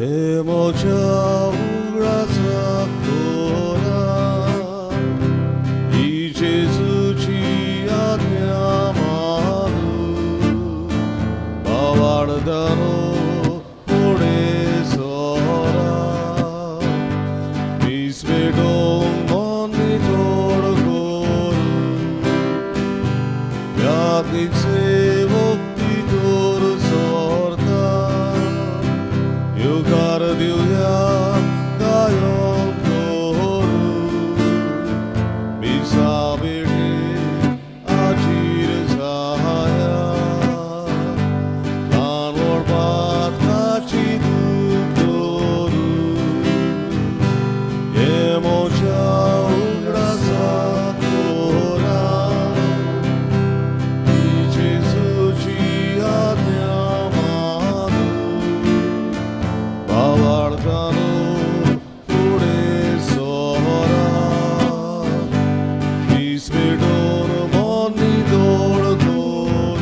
हे म्हज्या उगडासाक दवरा ही जेजूची आज्ञा मानून भावार्दानो फुडें सरा वीस पेटोवन मन नितळ करून व्याधीचे मुक्ती दूर सोरता येवकार दिवया कायम करू मिसा भेटे आजीर जाया ल्हान व्हडपात काची दूख दवरू हे म्हज्या उगडासाक दवरा ही जेजूची आज्ञा मानून भावार्थानो फुडें सरा वीस पेटोवन मन नितळ करून.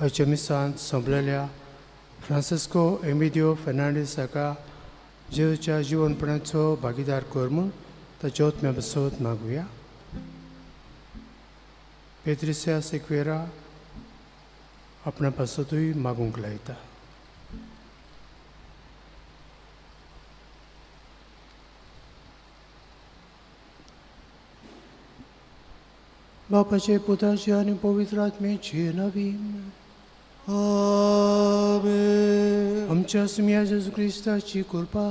आयच्या मिसांत सोंपलेल्या फ्रांसिस्को एमिदियो फेर्नांडीस हाका जेजूच्या जिवनपणाचो भागीदार कर म्हूण ताच्या ओतम्या बसोत मागुया. पेत्रिसिया सिक्वेरा आपणा पासतूय मागूंक लायता. बापाचे पुताचे आनी पवित्र आत्म्याचे नवीन. आमेन. आमच्या सुम्या जेजू क्रिस्ताची कृपा,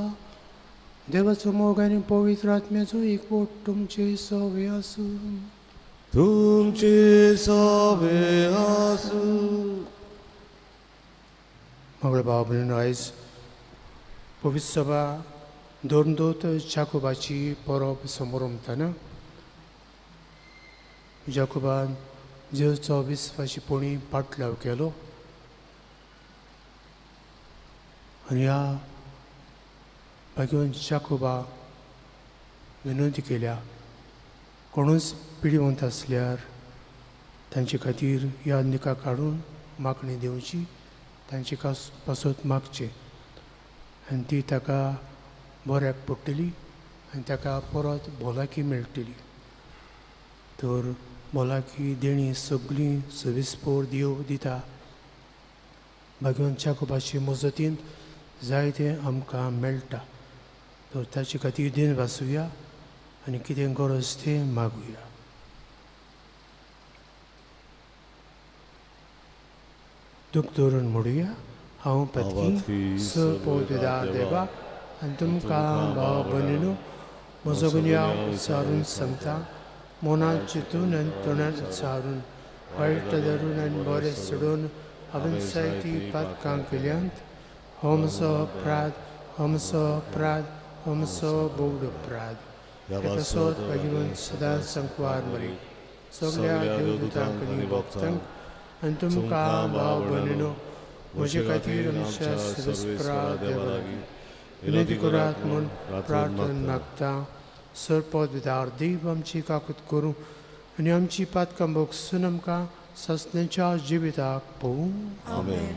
देवाचो मोग आनी पवित्र आत्म्याचो एकवट तुमचे सवे आसूं. तुमचे सवे आसूं. मंगळ भाव भयण, आयज पवित्र सभा दोन जाकोबाची परब समोरमतना जाकोबान जेजूचो विस्वाशीपणी पाटलाव केलो आनी ह्या भाग्यवंत जाकोबा विनंती केल्या, कोणूच पिडिवंत आसल्यार तांचे खातीर ह्या निका काडून मागणी दिवची, तांचे पासत मागचें आनी ती ताका बऱ्याक पडटली आनी ताका परत भलायकी मेळटली. तर भलायकी देणी सगळीं सविस्पोर देव दिता. भाग्यवंत जाकोबाचे मजतीन जायतें आमकां मेळटा. तर ताचे खातीर दिन वाचुया आनी कितें गरज तें मागुया. दूख धरून म्हणुया. हांव पत्की स पवित्र देवा आनी तुमकां भाव भयणीनो म्हजो गुन्यांव उच्चारून सांगता. मनांत चिंतून आनी तोंडान उच्चारून, वायट धरून आनी बरें सोडून हांवें जायतीं पातकां केल्यांत. हो म्हजो अपराध, हो म्हजो अपराध, हो म्हजो बोवड अपराध. हे पासत भाग्यवंत सदांच संकवार मरी सगल्या देवदूतांक आनी भक्तांक आनी तुमकां भाव भयणीनो म्हजे खातीर आमच्या सर्वेस्परा देवा लागीं विनंती करात म्हूण प्रार्थना मागता. सरपद विदार देव आमची काकूत करूं आनी आमची पातकां भोगसून आमकां सासण्याच्या जिविताक पळोवं. आमेन.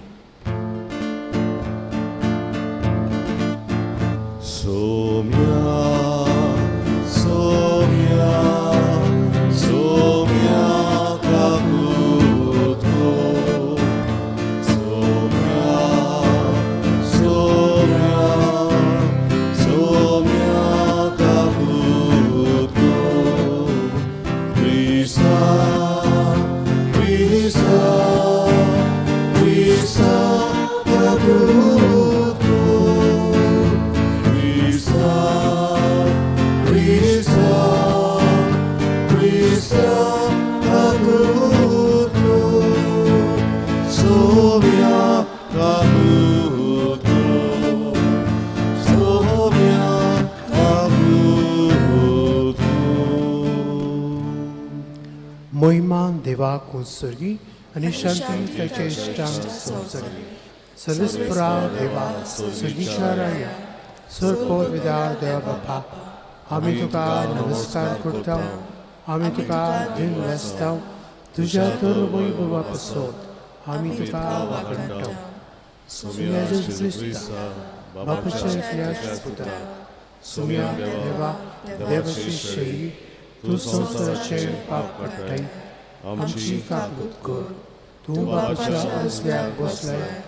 सोम्या सोम्या सोम्या काकूत कर. सोम्या सोम्या सोम्या काकूत कर. क्रिस्ता क्रिस्ता क्रिस्ता काकूत कर. क्रिस्ता क्रिस्ता क्रिस्ता काकूत कर. सोम्या काकूत कर. सोम्या काकूत कर. महिमा देवाक उत्सर्गी आनी शांती ताच्या इश्टांक संसर्गी. सर्वेस्परा देवा, सर्गीच्या राया, सोर देवा बापा, आमी तुका नमस्कार करता, आमी तुका दिन वेसता, तुज्या तर वैभवा पासत आमी तुका वाखणटा. सोम्या जेजू क्रिस्ता, बापाच्या एकल्याच पुता, सोम्या देवा, देवाची शरी, तूं संवसाराचें पाप काडटाय, आमची काकूत कर. तूं बापाच्या असल्याक बसलाय,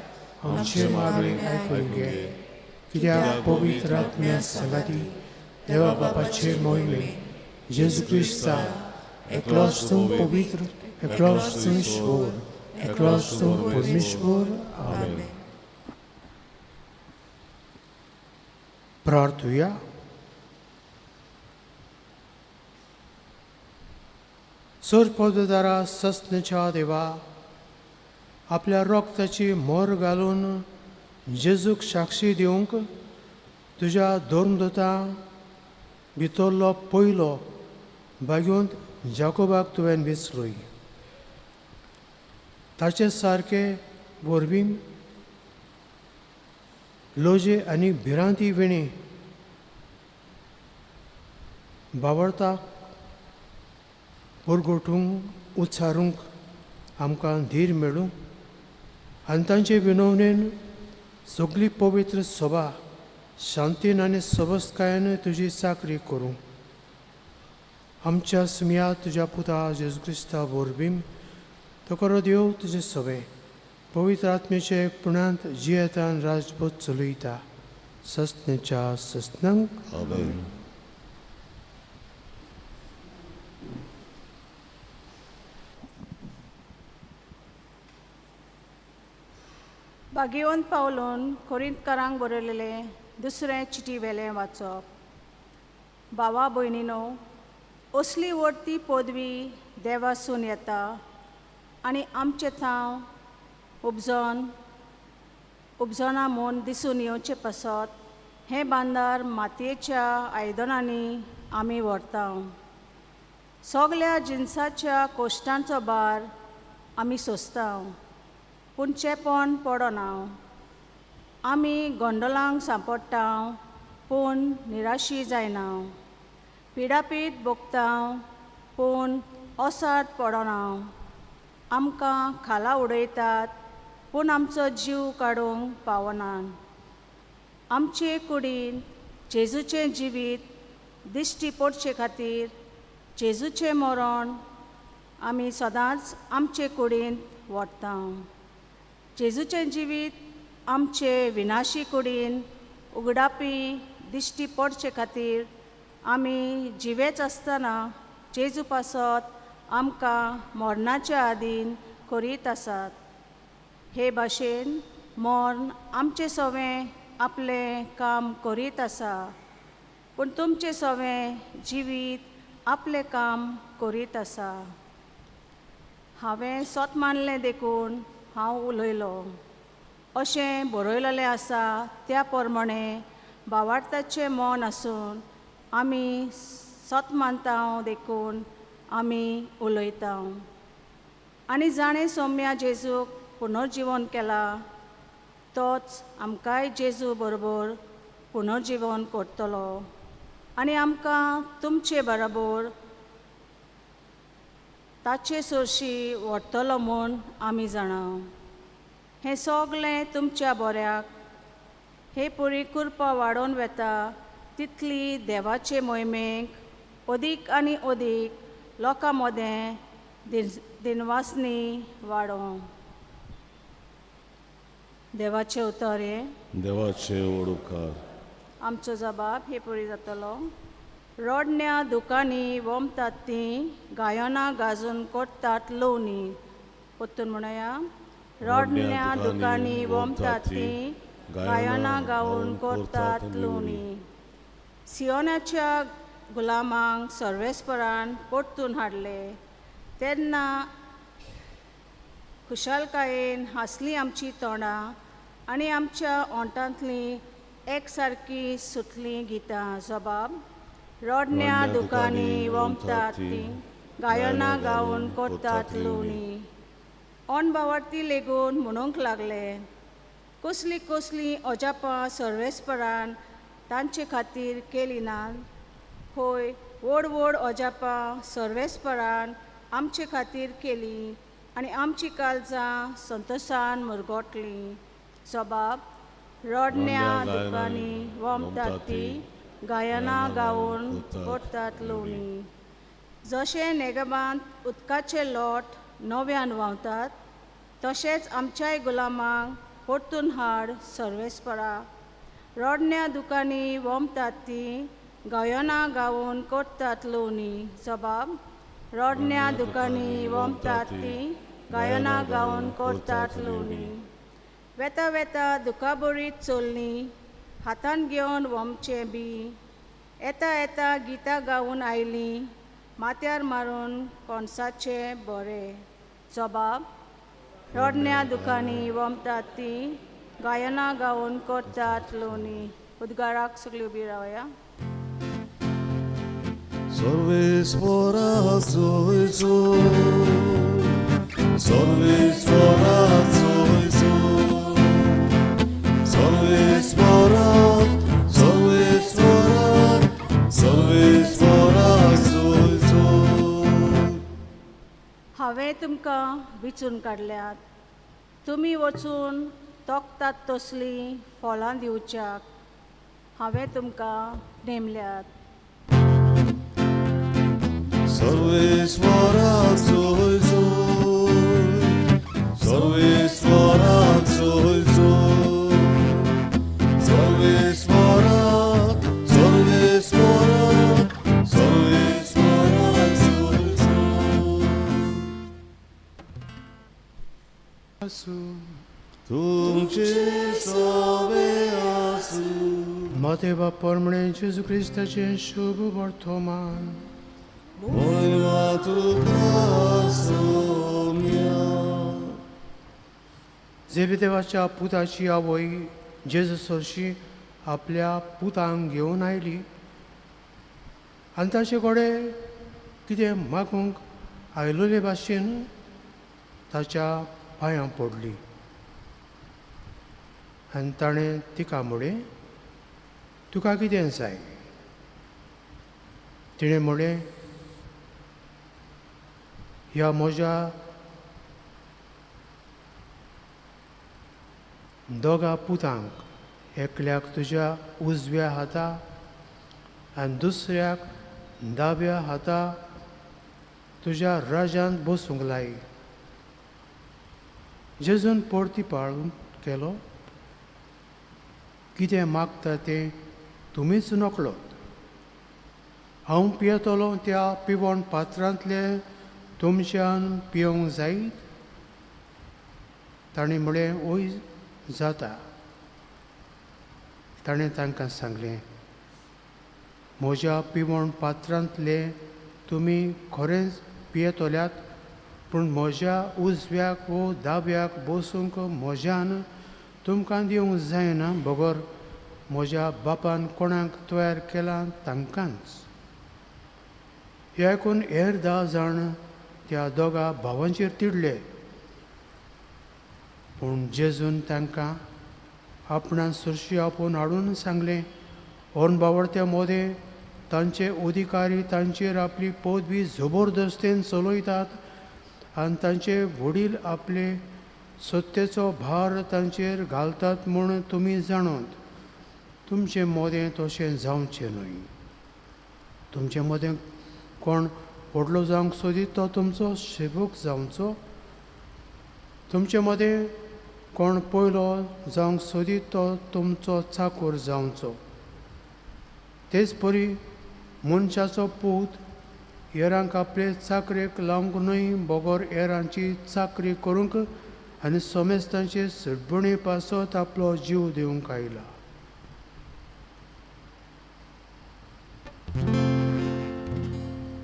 आमचे मागणी आयकून घे. कित्याक पवित्र आत्म्या सांगाती देवा बापाचे मोहिमे जेजू क्रिस्ता, एकलोच तूं पवित्र, एकलोच तूं ईश्वर, एकलोच तूं परमेश्वर. आमेन. प्रार्थुया. सोर पददारा सस्नच्या देवा, आपल्या रोगताची मोर घालून जेजूक साक्षी दिवंक तुज्या धर्मदूतां भितरलो पयलो बागेवंत जाकोबाक तुवें विसरोय. ताचे सारके वरवीं लोजे आनी भिरांती विणी बावडताक परगटूंक उच्चारूंक आमकां धीर मेळूं आनी तांचे विनवणेन सगली पवित्र सभा शांतीन आनी सबसकायेन तुजी चाकरी करूं. आमच्या सुमया तुज्या पुता जेजू क्रिस्ता वरवीं तो करो देव तुजें सगळें पवित्र आत्मेचे पुण्यांत जियेतान राजबोध चलयता सस्नेच्या सस्नांक. आमेन. बागेवन पावलून कोरिंतकारांक बरयलेलें दुसरें चिटी वेलें वाचप. भावा भयणीनो, असली वरती पदवी देवासून येता आनी आमचें थाव उपजोन उपजना म्हूण दिसून येवचें पासत हें बांदार मातयेच्या आयदनांनी आमी व्हरता. सगल्या जिनसाच्या कोश्टांचो भार आमी सोंसता, पूण चेपण पडना. आमी गोंडोलांक सांपडटा, पूण निराशी जायना. पिडापीड भोगता, पूण ओसाड पडना. आमकां खाला उडयतात, पूण आमचो जीव काडूंक पावना. आमचे कुडीन जेजूचें जिवीत दिश्टी पडचे खातीर जेजूचें मरण आमी सदांच आमचे कुडींत व्हरता. जेजूचें जिवीत आमचे विनाशी कुडीन उगडापी दिश्टी पडचे खातीर आमी जिवेच आसतना जेजू पासत आमकां मरणाच्या आदीन करीत आसात. हे भाशेन मर्ण आमचें सवें आपलें काम करीत आसा, पूण तुमचें सवें जिवीत आपलें काम करीत आसा. हांवें सोत मानलें देखून हांव उलयलो अशें बरयलेलें आसा. त्या प्रमाणें भावार्थाचें मन आसून आमी सत मानता देखून आमी उलयता. आनी जाणें सोम्या जेजूक पुनर्जिवन केला तोच आमकांय जेजू बरोबर पुनर्जिवन करतलो आनी आमकां तुमचे बरोबर ताचे सरशी व्हरतलो म्हूण आमी जाणा. हें सगलें तुमच्या बऱ्याक हे परी कृपा वाडोवन वेता तितली देवाचे मोहिमेक अदीक आनी अदीक लोकां मदें दिनवासनी वाडोवं. देवाचें उतर हें. देवाचे व्हड उपकार. आमचो जबाब हे परी जातलो. रडण्या दुकांनी वोमतात तीं गायनां गाजून करतात लोवणी. परतून म्हणया. रडण्या दुकांनी वोमतात तीं गायनां गावन करतात लोवणी. सियोनाच्या गुलामांक सर्वेस्परान परतून हाडले तेन्ना खुशालकायेन हांसलीं आमचीं तोंडां आनी आमच्या ओंठांतलीं एक सारकीं सुटलीं गितां. जबाब. रडण्या दुकांनी वोमतात तीं गायनां गावन करतात लोवणी. अणभावार्थी लेगून म्हणूंक लागले, कसलीं कसलीं अजापां सर्वेस्परान तांचे खातीर केली ना. होय, व्हड व्हड अजापां सर्वेस्परान आमचे खातीर केली आनी आमची काळजां संतोशान मुरगोटली. जबाब रडण्या दुकांनी वमतात ती गायनां गावन करतात लोणी. जशें नेगबांत उदकाचे लोट नव्यान व्हांवतात तशेंच आमच्याय गुलामांक परतून हाड सर्वेस्परा. रडण्या दुकांनी वमतात ती गायनां गावन करतात लोणी. जबाब रडण्या दुकांनी वमतात ती गायनां गावन करतात लोणी. वेता वेता दुकाबरीत चल्ली हातान घेवन वमचें बी येता येता गितां गावन आयलीं माथ्यार मारून कोणसाचें बरें. जबाब रडण्या दुकांनी वमतात ती गायनां गावन करतात लोणी. उद्गाराक सगळीं उबी रावया. सर्वेस्पराचो सर्वेस्पराचो सर्वेस्परा सर्वेस्परा सर्वेस्पराचो. हांवें तुमकां विचून काडल्यात, तुमी वचून तोखतात तसलीं फळां दिवच्याक हांवें तुमकां नेमल्यात. सर्वेस्पराचो सर्वेस्पराचो सर्वेस्परा सर्वेस्परा सर्वेस्पराचो. आसूं. तुमचे सवे आसूं. मातेवा परमणे जेजू क्रिस्ताचें शुभ वर्तमान. मोयमा तुका सोम्या. जेबेदेवाच्या पुताची आवय जेजू सरशी आपल्या पुतांक घेवन आयली आनी ताचे कडेन कितें मागूंक आयलोले भाशेन ताच्या पांयां पडली आनी ताणें तिका म्हळें, तुका कितें जाय? तिणें म्हळें, ह्या म्हज्या दोगा पुतांक एकल्याक तुज्या उजव्या हाता आनी दुसऱ्याक दाव्या हाता तुज्या राज्यांत बसूंक लाय. जेजून परती पाळून केलो, कितें मागता तें तुमीच नकळत. हांव पियेतलो त्या पिवण पात्रांतलें तुमच्यान पिवंक जायत? ताणें म्हळें, वय जाता. ताणें तांकां सांगलें, म्हज्या पिवण पात्रांतलें तुमी खरेंच पियेतल्यात, पूण म्हज्या उजव्याक वो दाव्याक बसूंक म्हज्यान तुमकां दिवंक जायना, बगर म्हज्या बापान कोणाक तयार केलां तांकांच. हें आयकून हेर 10 जाण त्या दोगा भावांचेर तिडले. पूण जेजून तांकां आपणा सरशी आपोवन हाडून सांगलें, अनबावडत्या मोदें तांचे अधिकारी तांचेर आपली पदवी जबरदस्तेन चलयतात आनी तांचे वडील आपले सत्तेचो भार तांचेर घालतात म्हूण तुमी जाणत. तुमचे मोदें तशें जावचें न्हय. तुमचे मदें कोण व्हडलो जावंक सोदीत तो तुमचो सेवक जावचो. तुमचे मदें कोण पयलो जावंक सोदीत तो तुमचो चाकूर जावचो. तेच परी मनशाचो पूत हेरांक आपले चाकरेक लावंक न्हय, बगर हेरांची चाकरी करूंक आनी समेस्तांचे सडबणे पासत आपलो जीव दिवंक आयला.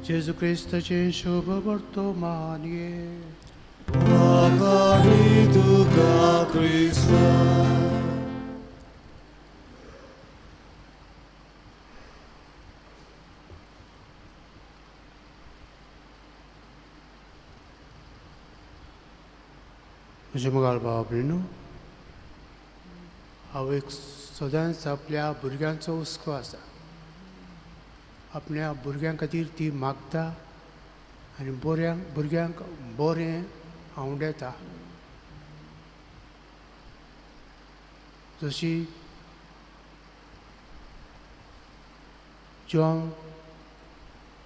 जेजू क्रिस्ताचें शुभ वर्तमान. तुका क्रिस्ता. म्हज्या मुखार भाव भयणीनो, हांव एक सदांच आपल्या भुरग्यांचो हुस्को आसा. आपल्या भुरग्यां खातीर ती मागता आनी भुरग्यांक बरें आंवडेता. जशी जॉन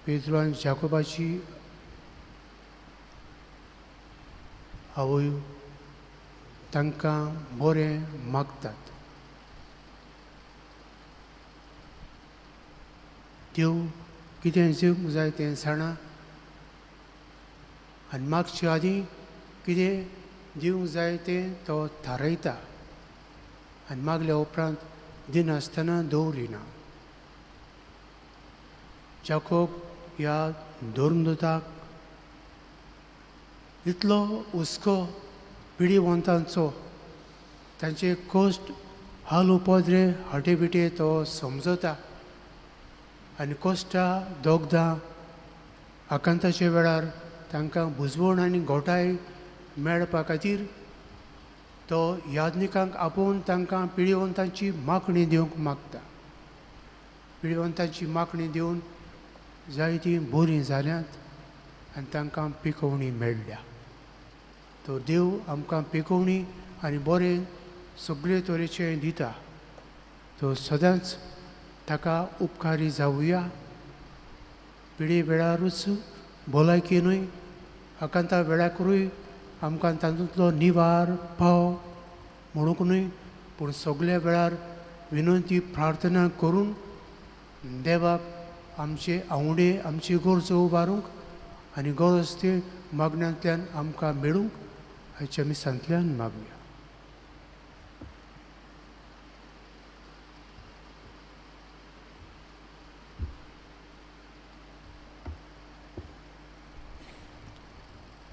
पेद्रो आनी जाकोबाची आवय तांकां बरें मागतात. देव कितें दिवंक जाय तें जाणा आनी मागचे आदीं कितें दिवंक जाय तें तो थारायता आनी मागल्या उपरांत दिनासतना दवरिना. जाकोब ह्या धर्मदूताक इतलो हुस्को पिडिवंतांचो, तांचे कश्ट हाल उपद्रे हाटे बिटे तो समजता आनी कश्टां दोगदां आकांताच्या वेळार तांकां बुजवण आनी घोटाय मेळपा खातीर तो याज्ञिकांक आपोवन तांकां पिडिवंतांची मागणी दिवंक मागता. पिडिवंतांची मागणी दिवन जायतीं बरीं जाल्यांत आनी तांकां पिकोवणी मेळ्ळ्या. तर देव आमकां पिकोवणी आनी बरें सगळे तरेचें दिता. तो सदांच ताका उपकारी जावया. पिडे वेळारूच भलायकी न्हय, आकांता वेळाकरूय आमकां तातूंतलो निवार पाव म्हणूंक न्हय, पूण सगल्या वेळार विनंती प्रार्थना करून देवाक आमचे आंवडे आमची गरजो उबारूंक आनी गरज ती मागण्यांतल्यान आमकां मेळूंक हाच्या मिसांतल्यान मागुया.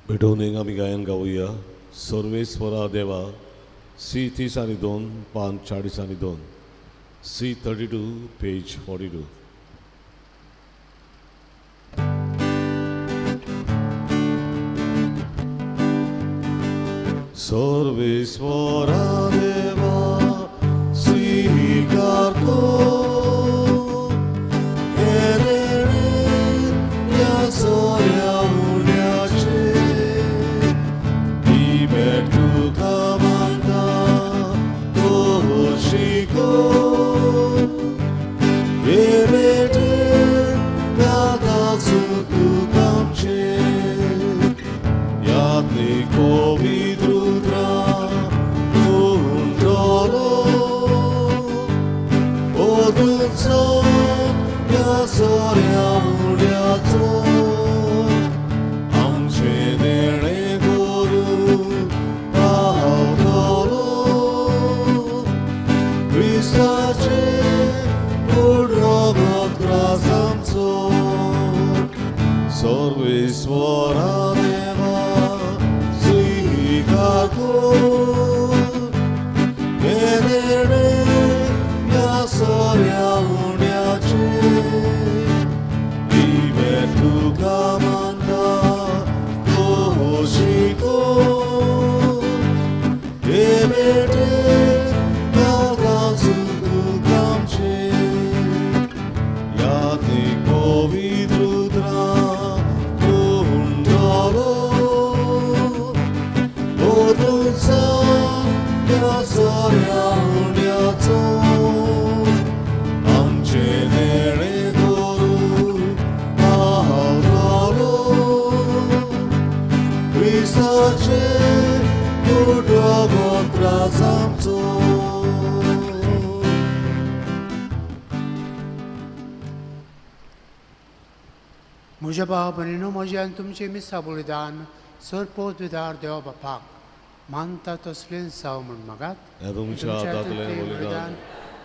भेटोवन एक आमी गायन गावया. सर्वेस्वरा देवा, सी 30 आनी 2, पान 40 आनी 2, सी 32, पेज 42. सर्वेस्वरा देवा स्वीकार कर हें ह्या सोऱ्या उण्याचें ही भेट तुका मागता तशी कर हे भेटेन दादा तुका आमचें याज्ञिक पवित्र आमचें देणें करून पावतलो क्रिस्ताचें उडरोगो त्रास आमचो. सर्वेस्वरा देवा स्वीकार कर हें देणें ह्या सोऱ्या उण्याचें ही भेट तुका मानता तशी कर हे भेटेन दादा तुका आमचें याज्ञिक पवित्र कुंडलो ह्या सोऱ्या उण्याचो आमचें देणें करून पावतलो क्रिस्ताचें उडरोगो त्रास आमचो. म्हज्या भाव भयणीनो, म्हजें आनी तुमचें मिसा बलिदान सरपोत विदार देवा बापाक मानता तसलें जावं म्हूण मागात. ह्या तुमच्या हातांतलें बलिदान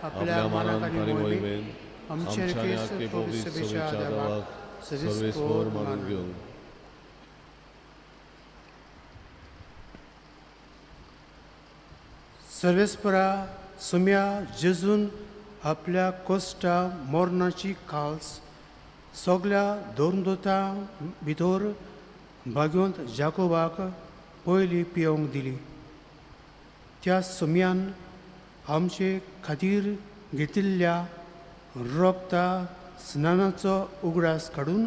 आपल्या मनान आनी मोहिमेन आमचे आमच्या आनी आख्खे पवित्र सभेच्या देवाक सर्वेस्पर मानून घेवंक. सर्वेस्परा सुम्या जेजून आपल्या कोश्टा मरणाची काल्स सगल्या धर्मदूतां भितर भाग्योंत जाकोबाक पयली पियोवंक दिली. त्या सुम्यान आमचे खातीर घेतिल्ल्या रोगता स्नानाचो उगडास काडून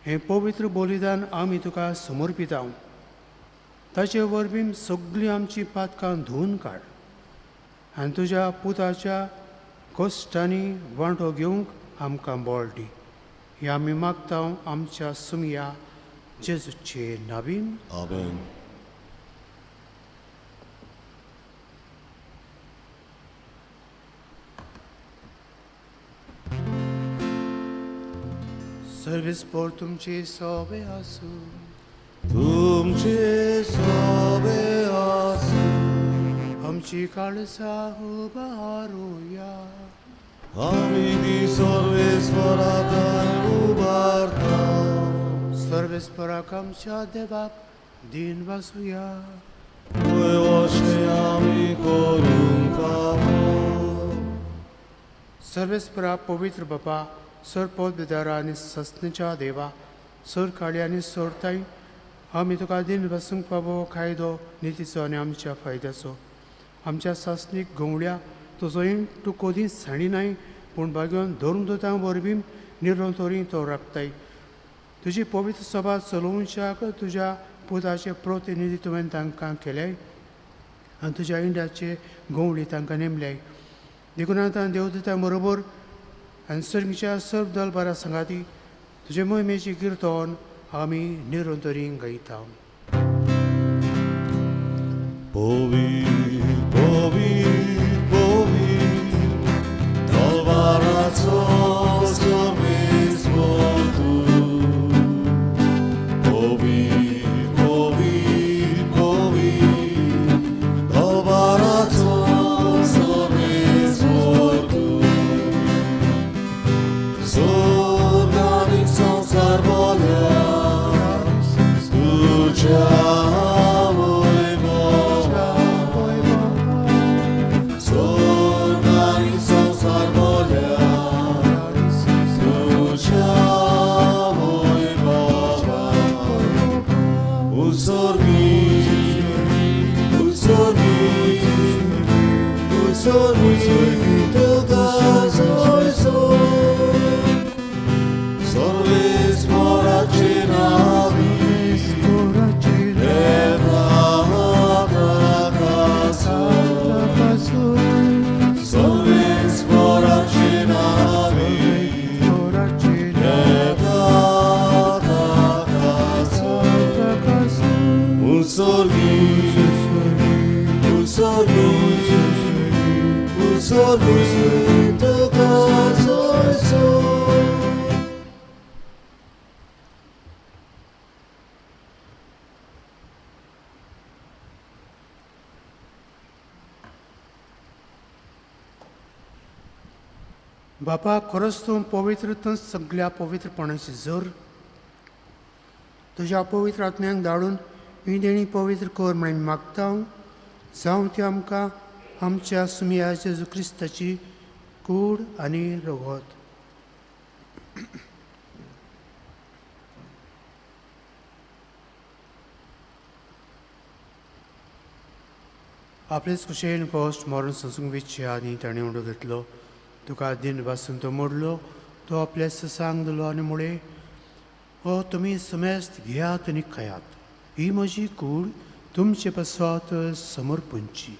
हें पवित्र बलिदान आमी तुका समर्पिता. ताचे वरवीं सगळीं आमचीं पातकां धुवन काड आनी तुज्या पुताच्या कश्टांनी वांटो घेवंक आमकां बळ दी. हें आमी मागता आमच्या सुमया जेजूचे नावीन. आमेन. सर्वीस पोर तुमची सोबे आसूं. तुमचे सोबे आसूं. आमची काळसा उबारुया. आमी ती सर्वेस्पराक उबारता. सर्वेस्पराक आमच्या देवाक दीन वासुया. अशें आमी करूंक फावो. सर्वेस्परा पवित्र बापा, सर पदविदारा आनी सस्नेच्या देवा, सर काळी आनी सोरताय, आमी तुका दीन वसूंक फावो कायदो नितीचो आनी आमच्या फायद्याचो. आमच्या सासणीक गवळ्या तुजोय तूं कदींच सांडिनाय, पूण भाग्योन धर्मदूतां वरवीं निरंतरी तो राखताय. तुजी पवित्र सभा चलोवच्याक तुज्या पुताचे प्रतिनिधी तुवें तांकां केल्याय आनी तुज्या इंड्याचे गवळी तांकां नेमल्याय. देखून आतां देवदूतां बरोबर आनी सर्गीच्या सर्व दलबारा सांगाती तुजे मोहिमेची किर्तन आमी निरंतरी गायता. पवित्र पवित्र पवित्र दलबाराचो सर्वेस्पर तूं. पवित्र पवित्र पवित्र दलबाराचो सर्वेस्पर तूं. स्वर्ग आनी संवसार बोल्या तुज्या वैभवान. स्वर्ग आनी संवसार बोल्या तुज्या वैभवान. उत्सर्गी उत्सर्गी उत्सर्गी तुका सोयसो. सर्वेस्पराचे नावी सर्वेस्पराचे नावी उत्सर्गी उत्सर्गी उत्सर्गी तुका सोयसो. बापा, खरोच तूं पवित्र, तूं सगळ्या पवित्रपणाची जर तुज्या पवित्र आत्म्यांक धाडून ही देणी पवित्र कर म्हणून मागता. जावं ती आमकां आमच्या सुमया जेजू क्रिस्ताची कूड आनी रगत. आपलेच कुशेन पोस्ट मरण सोंसूंक विच्छे आनी ताणें उडो घेतलो. तुका दिन वासून तो मोडलो, तो आपल्या ससांग दिलो आनी मुळे, हो तुमी समेस्त घेयात आनी खायात, ही म्हजी कूड तुमचे पासत समर्पणची.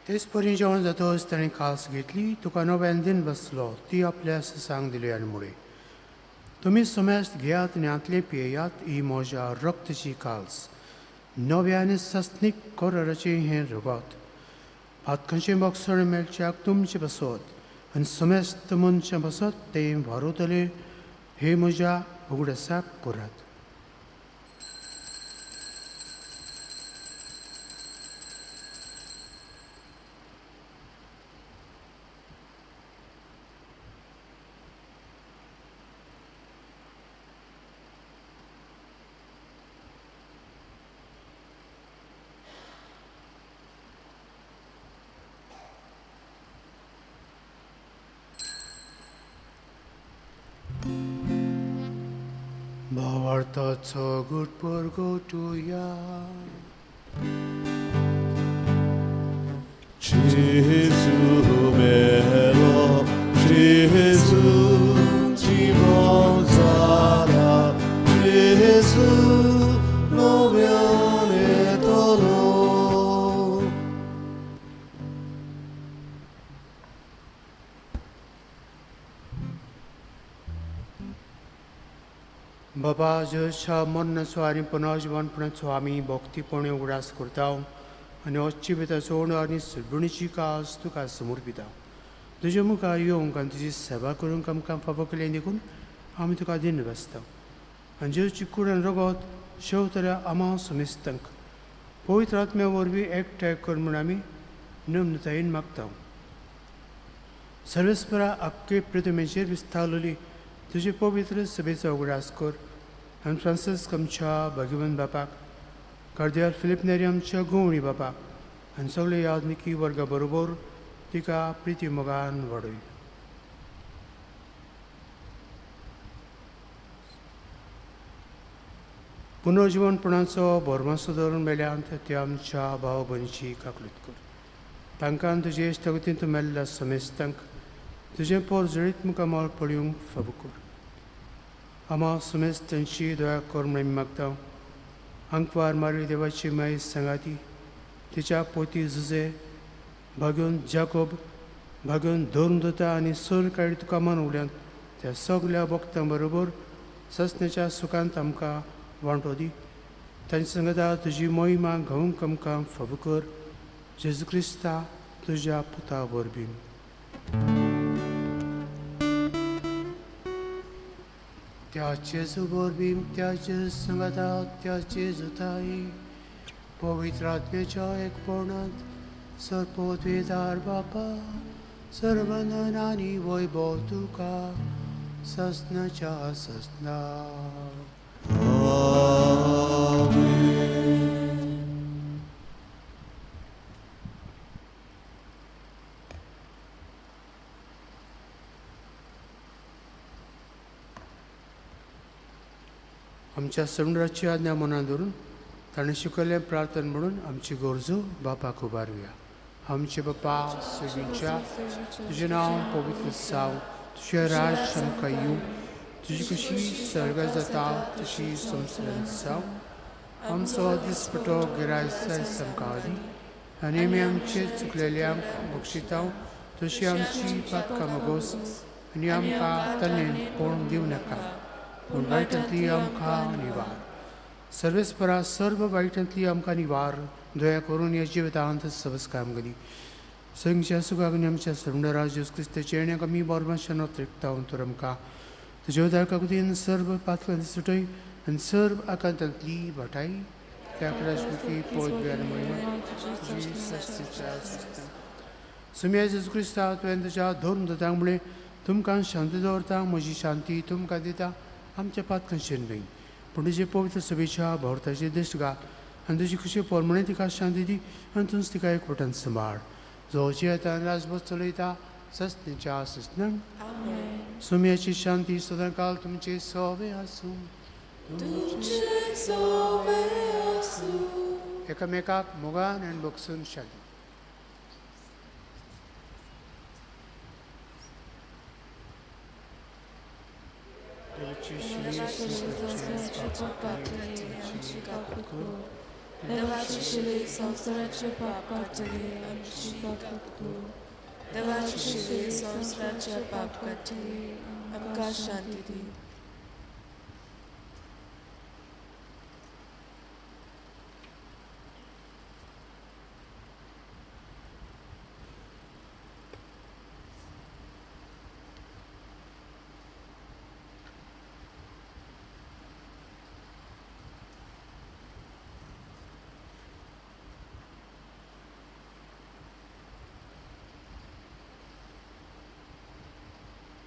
तेच परी जेवण जातकच ताणें कास घेतली, तुका नव्यान दिन बसलो, ती आपल्या ससांग दिली आनी मुळे, तुमी समेस्त घेयात आनी हांतलें पियेयात, ही म्हज्या रक्तची काल्स, नव्या आनी सस्नीक कराराचें हें रगत. पातकांचें मोगसण मेळच्याक तुमचें बसत आनी समेस्त मनशां बसत तें वारवतलें, हे म्हज्या उगडासाक करात. अर्थाचो गुट परगटुया. Gesù melo, Gesù ci sarà, Gesù novione tolo. बाबा जेजूच्या मरणाचो आनी पुनर्जिवनपणाचो आमी भक्तीपणे उगडास करता आनी अच्ची भितर आनी सुलबुणीची कास तुका समर्पिता. तुजे मुखार येवंक आनी तुजी सेवा करूंक आमकां फावो केलें देखून आमी तुका दिन बसता. आनी जेजूची कूड आनी रगत शेवतल्या आमा समेस्तांक पवित्र आत्म्या वरवीं एकठांय कर म्हूण आमी नम्रतायेन मागता. सर्वेस्परा आख्खे प्रतिमेचेर विस्तारलेली तुजे पवित्र सभेचो उगडास कर आनी फ्रांसिस्क आमच्या भगवंत बापाक, कार्दियाल फिलीप नेरी आमच्या गोवणी बापाक आनी सगळे यादनिकी वर्गा बरोबर तिका प्रिती मोगान वाडय. पुनर्जिवनपणाचो भरमासो धरून मेल्यान त्या आमच्या भाव भयणीची काकलूत कर. तांकां तुजे इश्टागतींत मेल्ल्या समेस्तांक तुजें पोर जळीत मुखामळ पळोवंक फावो कर. आमा समेस्तांची दया कर म्हूण आमी मागता. आंकवार मारी देवाची माई सांगाती तिच्या पोती जुजे भाग्योन जाकोब भाग्योन धरून दवरता आनी सर काळी तुका मान उडल्यान त्या सगल्या भक्तां बरोबर ससण्याच्या सुखांत आमकां वांटो दी. तांचे संगता तुजी मोहिमा घेवंक आमकां फावो कर. जेजू क्रिस्ता तुज्या पुता वरवीं. त्या जेजू वरवीं, त्या जेजू संगता, त्या जेजुताई पवित्र आत्म्याच्या एकपणांत सर्पोद्वेदार बापा सर्वंदन आनी वैभव तुका ससनाच्या ससना. आमच्या समुद्राची आज्ञा मनात धरून ताणें शिकयल्लें प्रार्थना म्हणून आमची गरजो बापाक उबारुया. आमचे बापा सगळींच्या तुजें नांव पवित्र जावं, तुजें राज आमकां येवं, तुजी कशी सर्गात जाता तशी संवसारांत जावं. आमचो दिसपटो गिरायक आमकां दी आनी आमी आमचे चुकलेल्यांक बक्षिताव तशी आमची पातकां मगोस आनी आमकां तन्नेन पळोवन दिवं नाका, पूण वायटांतली आमकां निवार. सर्वेस्परा सर्व वायटांतली आमकां निवार. दया करून ह्या जिवितांत सवस काम करी संगच्या सुखाक आनी आमच्या सर्वराज जेजू क्रिस्ताचे येण्याक आमी बरोबर त्रिकता तर आमकां तुज्या उदारकाकुतीन सर्व पातकांनी सुटय आनी सर्व आकांतांतली वाटाय. त्या राजमुखी पद महिमा तुजी सस्तीच्या सुम्या जेजू क्रिस्ता तुवें तुज्या धर्म दतांक म्हणलें तुमकां शांती दवरता, म्हजी शांती तुमकां दिता, आमच्या पातकांचेर न्हय पूण तुजे पवित्र सभेच्या भोंवताचे दिश्ट घाल आनी तुजी खुशी पोरमणे तिका शांती दी आनी तूंच तिका एकवटान सांबाळ. जो जियेता राजबस चलयता सस्तेच्या सस्नान. सुम्याची शांती सदांकाल तुमचे सोवे आसूं. एकामेकाक मोगान आनी बक्षून शांती. देवाची शिले संवसाराचे पाप काडटले आमची काकूत कर. देवाची शिले संवसाराचे पाप काडटले आमकां शांती दी.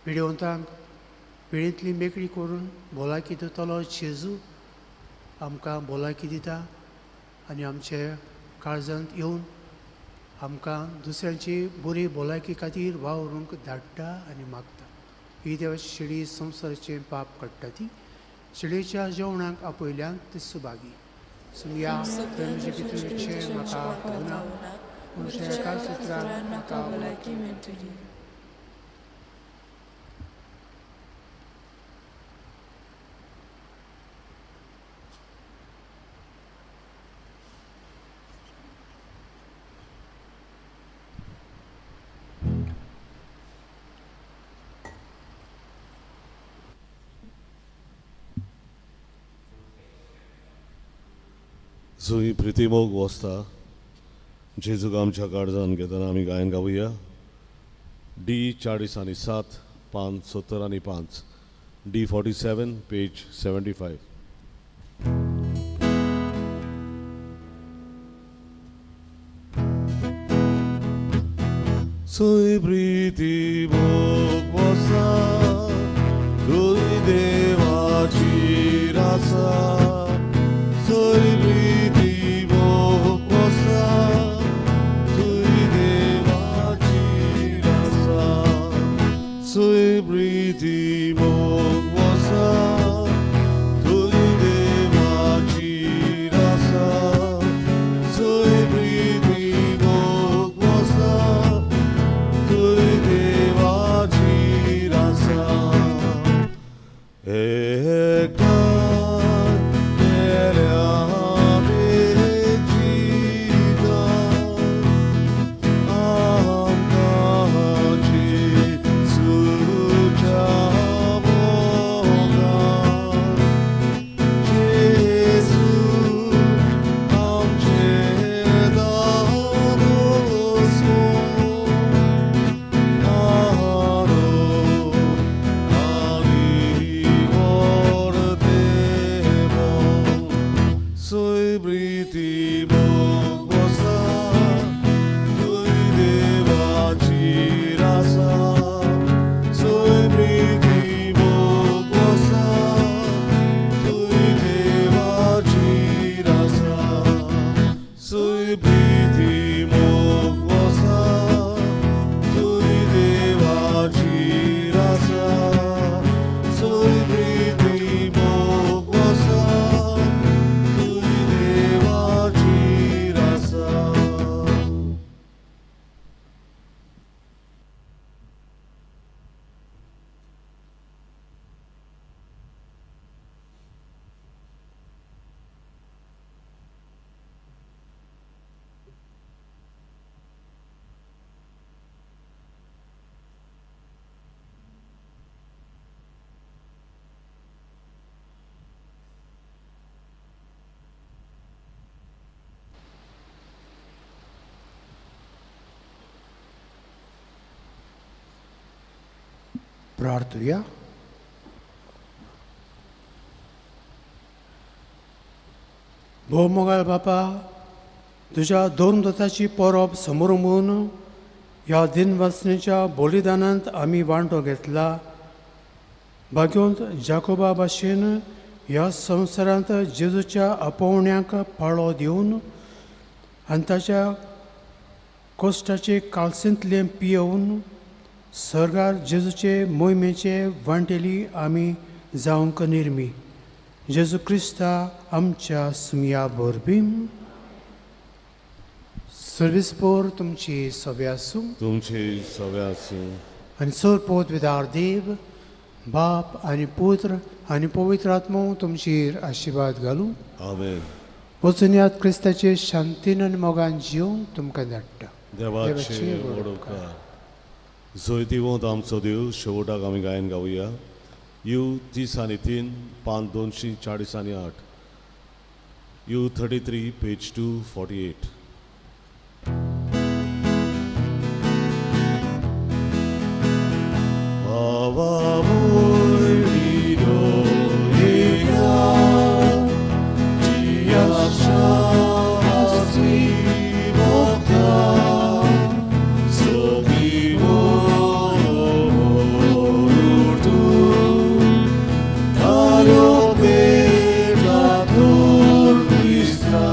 पिडेवंतांक पिडेंतली मेकळी करून भलायकी दितलो जेजू आमकां भलायकी दिता आनी आमचे काळजांत येवन आमकां दुसऱ्यांची बरी भलायकी खातीर वावरूंक धाडटा आनी मागता. ही देवाची शिडी संवसाराचें पाप काडटा ती शिळेच्या जेवणाक आपयल्यान ते सुभागी. सुमया तुमचे भितरचे म्हाका फावना, पूण एका सुत्रान म्हाका भलायकी मेळटली. जुई प्रितीमोग वसता जेजूक आमच्या काळजान घेतना आमी गायन गावया. डी 40 आनी 7, पान 70 आनी 5, डी 47 पेज 75. सुय प्रिती मोग वसा तुय देवाची रासा, सुय प्रिती मोग वसा तुय देवाची रासा, सुय प्रिती मोग वसा तुय देवाची रासा, सुय प्रिती मोग वसा तुय देवाची रासा. एकठांय केल्या जिता आमकां जेजूच्या मोगान, जेजू आमचे दादोसो, आरो आनी व्हडतेमो. सुय प्रिती मोग वसा तुय देवाची रासा, सुय प्रिती मोग वसा तुय देवाची रासा, सुय प्रिती मोग वसा तुय देवाची रासा, सुय प्रिती मोग वसा तुय देवाची रासा. प्रार्थुया. भोव मोगाळ बापा, तुज्या दोन दताची परब समोर ह्या दिनवासनेच्या बलिदानांत आमी वांटो घेतला. भाग्योंत जाकोबा भाशेन ह्या संवसारांत जेजूच्या आपोवण्याक पाळो दिवन आनी ताच्या कोश्टाचे कालसेंतलें पियोवन सर्गार जेजूचे मोहिमेचे वांटेली आमी जावंक निर्मी. जेजू क्रिस्ता आमच्या सुमया बोरबीम. सर्वीस पोर तुमची सवे आसूं. तुमची सवे आसूं. आनी सर पोत विदार देव बाप आनी पुत्र आनी पवित्र आत्मो तुमचेर आशिर्वाद घालूं. आमेन. वचून यात क्रिस्ताचे शांतीन आनी मोगान जिवंक तुमकां धाडटा. देवाचे व्हड उपकार. जैतिवंत आमचो देव शेवटाक आमी गायन गावया. You 30 आनी 3, पान 240 आनी 8, you 33 page 248. बाबा भयणीनो येया, जी आशा आसली मोगता, सोबी मोर तारो पेटा तूर क्रिस्ता.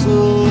आसूं.